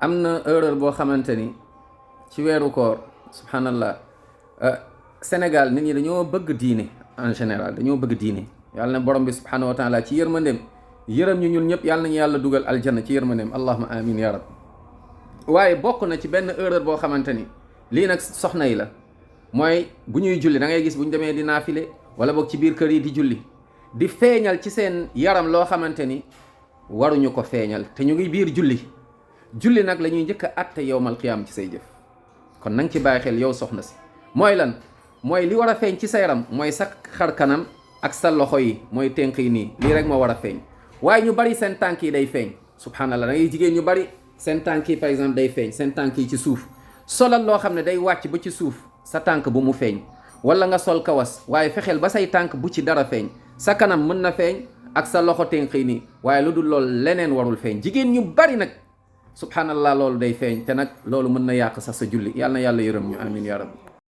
am na erreur boo xamante ni ci weeru koor subhanallah Sénégal nit ñi dañoo bëgg diine en général dañoo bëgg diine yàlla na borom bi subhanahu wa taala ci yërmandeem yërëm ñu ñun ñëpp yàlla nañu yàlla dugal aljanna ci yërmandeem allahuma amin ya rab. waaye bokk na ci benn erreur boo xamante ni lii nag soxna yi la mooy bu ñuy julli da ngay gis bu ñu demee di naafile wala boog ci biir kër yi di julli di feeñal ci seen yaram loo xamante ni waruñu ko feeñal te ñu ngi biir julli nag la ñuy njëkk a atte yowmal qiyaam ci say jëf kon na nga ci bàyyi xel yow soxna si mooy lan mooy li war a feeñ ci sa yaram mooy sa xar kanam ak sa loxo yi mooy tënk yi nii lii rek moo war a feeñ waaye ñu bari seen tànk yi day feeñ subhanallah da ngay jigéen ñu bari seen tànk yi par exemple day feeñ seen tànk yi ci suuf solal loo xam ne day wàcc ba ci suuf sa tànk bu mu feeñ wala nga sol kawas waaye fexeel ba say tànk bu ci dara feeñ sa kanam mën na feeñ ak sa loxo tënk yi nii waaye lu dul loolu leneen warul feeñ jigéen ñu bari nag subhanallah loolu day feeñ te nag loolu mën na yàq sax sa julli yàlla na yàlla yërëm ñu amin ya rabbi